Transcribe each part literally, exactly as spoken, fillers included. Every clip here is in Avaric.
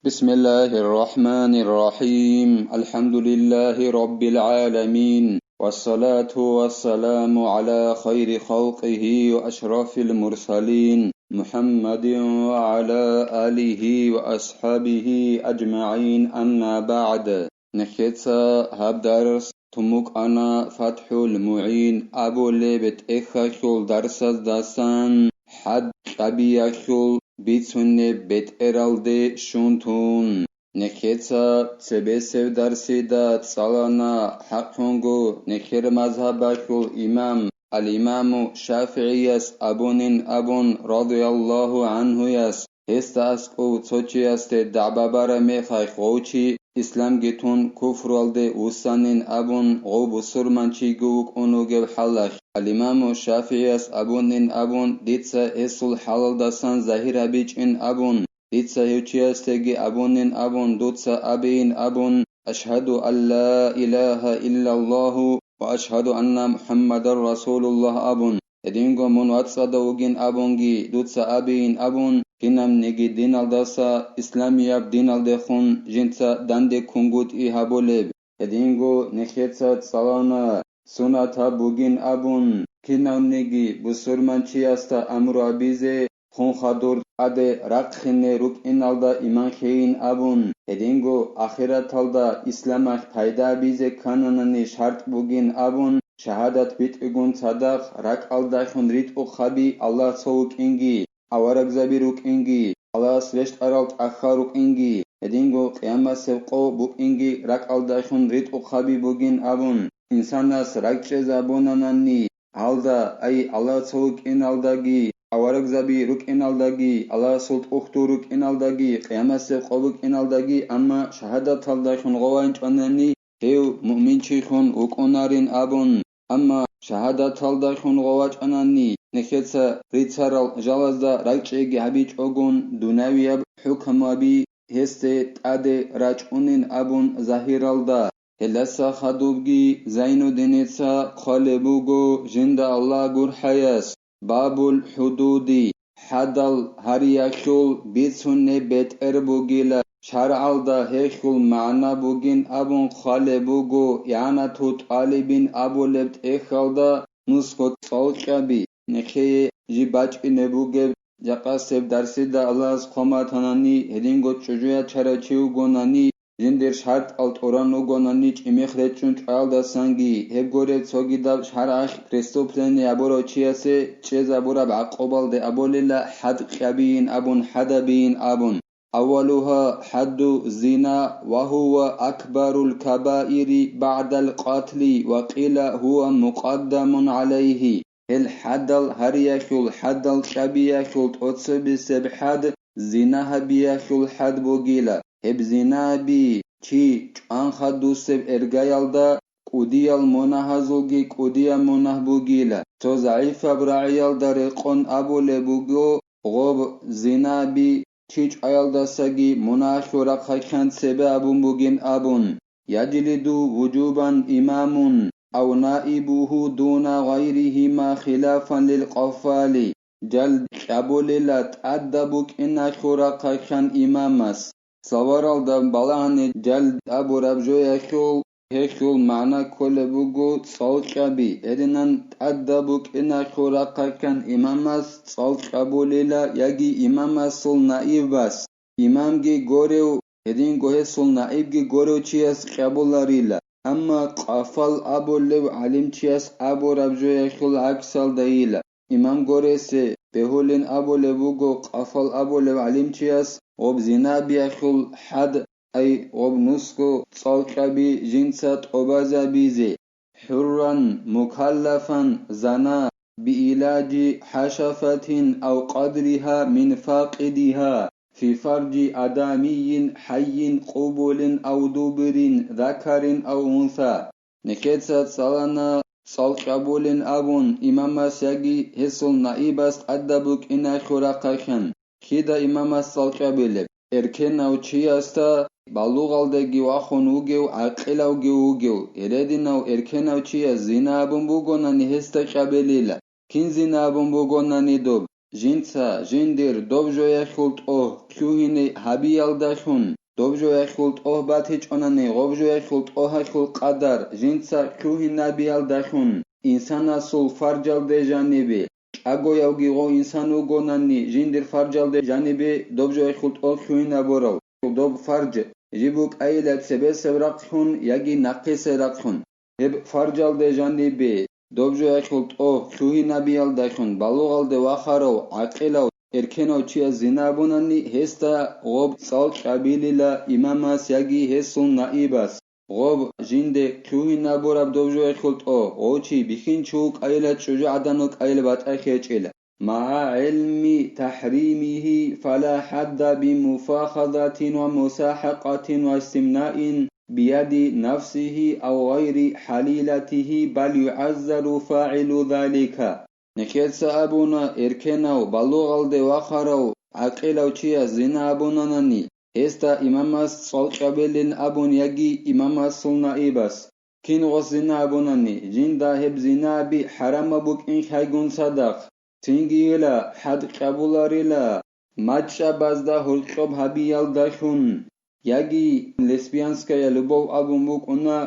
بسم الله الرحمن الرحيم. الحمد لله رب العالمين. والصلاة والسلام على خير خلقه وأشرف المرسلين محمد وعلى آله وأصحابه أجمعين. أما بعد. Нехеца гьаб дарс тумукъана ФатхӀул МугӀин абулеб тӀехьалъул дарсаздасан хӀад кьабиялъул бицунеб бетӀералде щун тун. Нехеца цебесеб дарсида цӀалана хӀакълъунго нехер мазгьабалъул имам ал-Имаму ШафигӀияс абунин абун, радияллагьу гӀанхуяс, гьесда аскӀов цо чиясде дагӀба бараб мехалъ гъов чи исламги тун куфруялде вуссанин абун, гъов бусурманчиги вукӀун вугеб хӀалалъ. Ал-Имаму ШафигӀияс абунин абун, дица гьесул хӀалалдасан загьир гьабичӀин абун, дица гьев чиясдеги абунин абун, дуца абейин абун, «Ашгьаду ан ла илагьа иллаллагьу ва ашгьаду анна МухӀаммадан расулуллагь» абун, гьединго мун вацӀцӀадав вугин абунги, дуца абейин абун, кинабниги диналдаса исламияб диналдехун жинца данде ккунгутӀи гьабулеб, гьединго нехеца цӀалана, сунатаб бугин абун, кинавниги бусурманчиясда амру гьабизе, хун хадур тӀаде рахъине рукӀиналда иман лъейин абун, гьединго ахираталда исламалъ пайда гьабизе ккананани шартӀ бугин абун, шагьадат битӀигун цадахъ ракӀалдалъун ритӀухъаби Аллагь цо вукӀинги, аварагзаби рукӀинги, Аллагьас рещтӀарал тӀахьал рукӀинги, гьединго къиямасеб къо букӀинги ракӀалдалъун ритӀухъаби бугин абун, инсанас ракӀчӀезабунанани, гьалда, ай, Аллагь цо вукӀиналдаги, аварагзаби рукӀиналдаги, Аллагьасул тӀухьдул рукӀиналдаги, къиямасеб къо букӀиналдаги, амма шагьадаталдалъун гъованчӀванани, гьев муъминчилъун вукӀунарин абун, амма шагьадаталдалъун гъовачӀанани, нехеца рицарал жалазда ракӀчӀейги гьабичӀогун, дунявияб хӀукмаби гьесде тӀаде рачӀунин абун загьиралда. Гьелдаса хадубги Зайнуддиница хъвалеб буго жинда Аллагь гурхӀаяс, Бабул хӀудуди, хӀадал гьариялъул бицунеб бетӀер бугила, шаргӀалда гьелъул магӀна бугин абун хъвалеб буго, ИгӀанату тӀалибин абулеб тӀехьалда нусго цӀалкьаби, нехее жиб бачӀине бугеб, жакъасеб дарсида Аллагьас хъван батанани, гьединго чӀужу ячарав чи вугонани, жиндир шартӀал тӀуран вугонани, чӀимих речӀчӀун чӀваялдасанги, гьеб гуреб цогидаб шаргӀалъ преступление абурав чиясе чӀезабураб гӀакъубалде абулила хӀад кьабийин абун, хӀад абийин абун. أولها حد الزنا وهو أكبر الكبائر بعد القتل وقيل هو مقدم عليه. Гьел хӀадал гьариялъул, хӀадал кьабиялъул тӀоцебесеб хӀад зина гьабиялъул хӀад бугила. Гьеб зинаби чи чӀван хадусеб эргаялда кӀудиял мунагьазулги кӀудиял мунагь бугила. Цо загӀипаб рагӀиялда рекъон абулеб буго, гъоб зинаби чи чӀваялдасаги мунагьалъул рахъалъан цебе абун бугин абун. يجلد وجوبا إمام أو نائبه دون غيرهما خلافا للقفال. Жалд кьабулила тӀадаб букӀиналъул рахъалъан имамас. Цаваралда балагьани жалд абураб жоялъул гьелъул магӀна кколеб буго цӀалкьаби, гьединан тӀадаб букӀиналъул рахъалъан имамас цӀалкьабулила яги имамасул наибас, имамги горев, гьединго гьесул наибги горев чияс кьабуларила, амма къафал абулев гӀалимчияс абураб жоялъул гӀаксалдайила. Имам горесе бегьулин абулеб буго къафал абулев гӀалимчияс гъоб зинабиялъул хӀад, ай гъоб нусго цӀалкьаби жинца тӀубазабизе. حرا مكلفا زنى بعلاج حشفة أو قدرها من فاقدها في فرج آدمي حي قبل أو دبر ذكر أو أنثى. Нехеца цӀалана цӀалкьабулин абун имамас яги гьесул наибас тӀадаб букӀиналъул рахъалъан. Кида имамас цӀалкьабилеб? Эркенав чиясда, балугъалдеги вахун вугев, гӀакъилавги вугев, гьерединав эркенав чияс зина абун бугонани гьесда кьабилила. Кин зина абун бугонани доб? жинца жиндир доб жояхьул тӀогь лъугьине гьабиялдалъун, доб жояхьул тӀогь батичӀонани, гъоб жояхьул тӀогьалъул къадар жинца лъугьинабиялдалъун, инсанасул фаржалде жанибе, чӀагоявги гъов инсан вугонани, жиндир фаржалде жанибе доб жояхьул тӀогь лъугьинабурав, доб фарж, жиб букӀайила цебесеб рахълъун яги нахъисеб рахълъун. Гьеб фаржалде жанибе, доб жояхьул тӀогь лъугьинабиялдалъун балугъалде вахарав, гӀакъилав, эркенав чияс зина абунани, гьесда гъоб цӀалкӀабилила имамас яги гьесул наибас. Гъоб жинде лъугьинабураб доб жояхьул тӀогь, гъов чи бихьинчи вукӀайила, чӀужугӀадан вукӀайила, батӀа хечӀила. مع علم تحريمه فلا حد بمفاخذة ومساحقة واستمناء بيد نفسه أو غير حليلته، بل يعزر فاعل ذلك. Нехеца абуна, эркенав, балугъалде вахарав, гӀакъилав чияс зина абунанани, гьесда имамас цӀалкӀабилин абун яги имамасул наибас. Кин гъос зина абунани, жинда гьеб зинаби хӀарамаб букӀин хӀайгун цадахъ, цинги ила хӀад кьабуларила мачӀабазда гьоркьоб гьабиялдалъун, яги лесбиянская любовь абун букӀуна,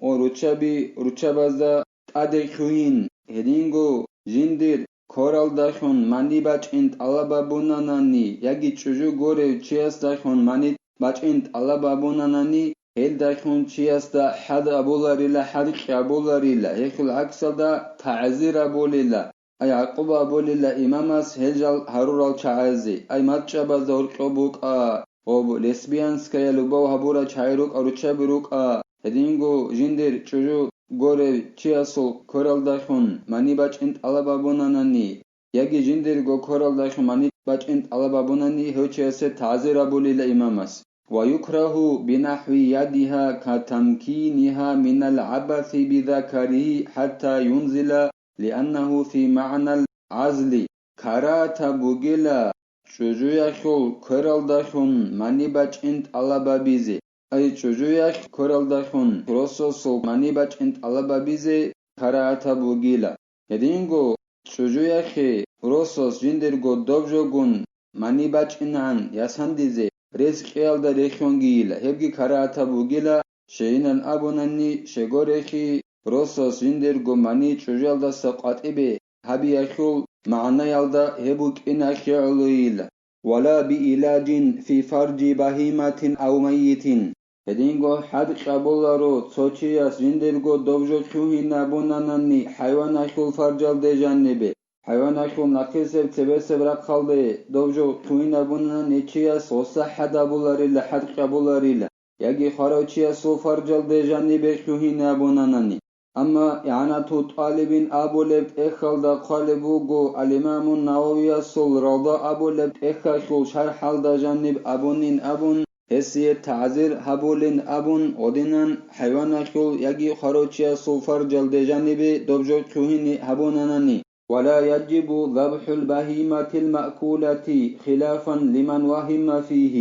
о, руччаби руччабазда тӀаде лъугьин, гьединго жиндир квералдалъун мани бачӀин тӀалаб абунанани, яги чӀужу горев чиясдалъун мани бачӀин тӀалаб абунанани, гьелдалъун чиясда хӀад абуларила, хӀад кьабуларила, гьелъул гӀаксалда тагӀзир абулила. Ай гӀакъуба абулила имамас гьел жал гьарурал чагӀазе, ай мачӀабазда гьоркьоб букӀа, гъоб лесбиянская любовь гьабурал чагӀи рукӀа, руччаби рукӀа, гьединго жиндир чӀужу горев чиясул квералдалъун мани бачӀин тӀалаб абунанани, яги жиндирго квералдалъун мани бачӀин тӀалаб абунани, гьев чиясе тагӀзир абулила имамас. ويكره بنحو يدها كتمكينها من العبث بذكره حتى ينزل لأنه في معنى العزل. Карагьатаб бугила чӀужуялъул квералдалъун мани бачӀин тӀалабабизе. Ай чӀужуялъ квералдалъун росасул мани бачӀин тӀалабабизе карагьатаб бугила. Гьединго чӀужуялъе росас жиндирго доб жогун мани бачӀинегӀан ясандизе рес кьеялда рехьунгийила, гьебги карагьатаб бугила, щайинан абунани, щегорехи росас жиндирго мани чӀужуялдаса къватӀибе гьабиялъул магӀнаялда гьеб букӀиналъе гӀолойила. ولا بإيلاج في فرج بهيمة أو ميت. Гьединго хӀад кьабуларо цо чияс жиндирго доб жо лъугьинабунанани хӀайваналъул фаржалде жанибе, хӀайваналъул нахъисеб цебесеб рахъалде доб жо лъугьинабунани чияс гъоса хӀад абуларила, хӀад кьабуларила, яги хварав чиясул фаржалде жанибе лъугьинабунанани. Амма ИгӀанату ТӀалибин абулеб тӀехьалда хъвалеб буго, ал-Имамун Нававиясул Равда абулеб тӀехьалъул шархӀалда жаниб абунин абун, гьесие тагӀзир гьабулин абун, гъодинан хӀайваналъул яги хварав чиясул фаржалде жанибе доб жо лъугьине гьабунанани. ولا يجب ذبح البهيمة المأكولة خلافا لمن وهم فيه.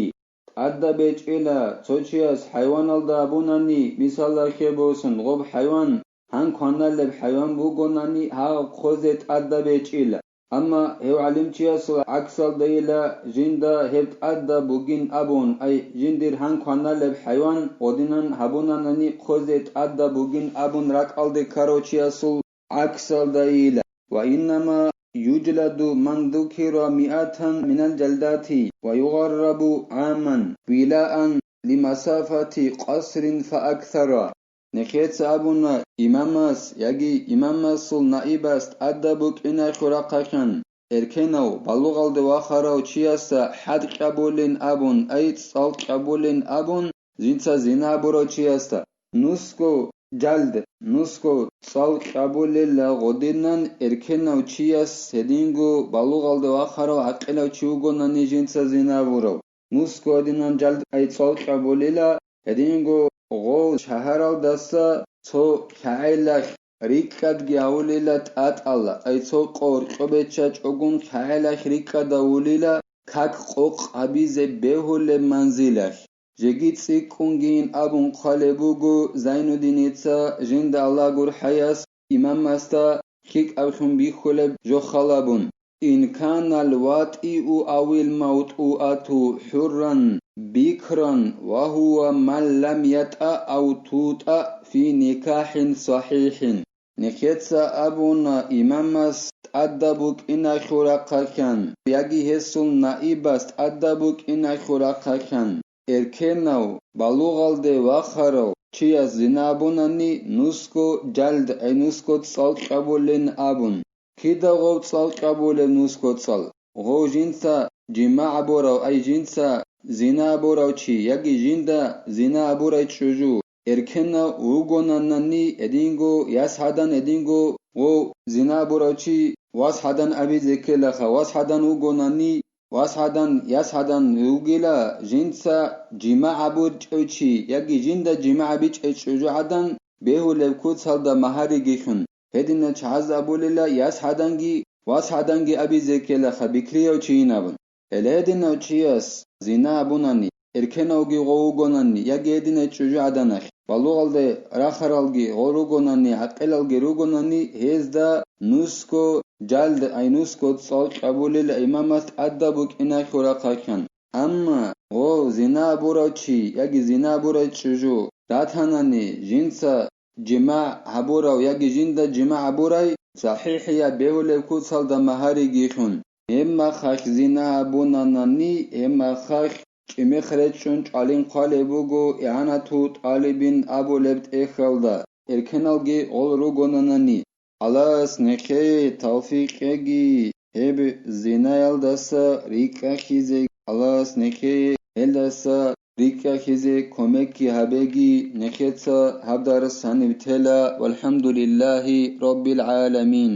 ТӀадаб бечӀила цо чияс хӀайваналда абунани, мисалалъе босун, гъоб хӀайван гьан кваналеб хӀайван бугонани, гьагъаб хъозе тӀадаб бечӀила. Амма гьев гӀалимчиясул гӀаксалдайила, жинда гьеб тӀадаб бугин абун, ай, жиндир гьан кваналеб хӀайван гъодинан гьабунанани, хъозе тӀадаб бугин абун ракӀалде ккарав чиясул гӀаксалдайила. وإنما يجلد من ذكر مئة من الجلدات ويغرب عاما ولاء لمسافة قصر فأكثر. Нехеца абуна имамас яги имамасул наибас тӀадаб букӀиналъул рахъалъан, эркенав, балугъалде вахарав чиясда хӀад кьабулин абун, ай цӀал кьабулин абун, жинца зина гьабурав чиясда, нусго жалд, нусго цӀал кьабулила гъодинан эркенав чияс гьединго балугъалде вахарав гӀакъилав чи вугонани жинца зина гьабурав. Нусго гьединан жалд ай цӀал кьабулила, гьединго гъов шагьаралдаса цо лъагӀелалъ рикӀкӀадги гьавулила тӀатӀала, ай цо къо гьоркьоб беччачӀогун лъагӀелалъ рикӀкӀад гьавулила как къокъ гьабизе бегьулеб манзилалъ. Жеги цӀикӀкӀунгийин абун хъвалеб буго Зайнуддиница, жинда Аллагь гурхӀаяс, имамасда лъикӀаблъун бихьулеб жо халабун. إن كان الواطئ أو الموطوءة حرا بكرا وهو من لم يطأ أو توطأ في نكاح صحيح. Нехеца абуна имамас тӀадаб букӀиналъул рахъалъан, яги гьесул наибас тӀадаб букӀиналъул рахъалъан, эркенав, балугъалде вахарав чияс зина абунани, нусго жалд, ай нусго цӀал кьабулин абун. Кида гъов цӀал кьабулеб нусго цӀал? Гъов жинца жимагӀ абурав, ай жинца зина абурав чи, яги жинда зина абурай чӀужу, эркенав вугонанани, гьединго яс гьадан, гьединго гъов зина абурав чи вас гьадан абизе ккелаха, вас гьадан вугонани, вас гьадан, яс гьадан вугила, жинца жимагӀ абурчӀев чи, яги жинда жимагӀ бичӀей чӀужу гӀадан бегьулеб куцалда магьариги хьун. Гьединал чагӀаз абулела яс гьаданги, вас гьаданги абизе ккелаха бикрияв чийин абун. Гьеле гьединав чияс зина абунани, эркенавги гъов вугонани, яги гьединай чӀужу гӀаданалъ, балугъалде рахаралги гъов ругонани, гӀакъилалги ругонани, гьезда нусго жалд, ай нусго цӀал кьабулила имамас тӀадаб букӀиналъул рахъалъан. Амма гъов зина абурав чи яги зина абурай чӀужу ратанани, жинца жимагӀ гьабурав яги жинда жимагӀ гьабурай, сахӀихӀияб бегьулеб куцалда магьариги хьун. Гьеб махалъ зина абунанани, гьеб махалъ чӀимихъ речӀчӀун чӀвалин хъвалеб буго игӀанатул тӀалибин абулеб тӀехьалда, эркеналги гъол ругонанани. Аллагьас нехее тавфикъ кьеги, гьеб зинаялдаса рикӀкӀахьизе, Аллагьас нехее гьелдаса рикӀкӀахьизе кумекги гьабеги, нехеца гьаб дарс гьаниб тела, валхӀамдулиллагьи раббил гӀаламин.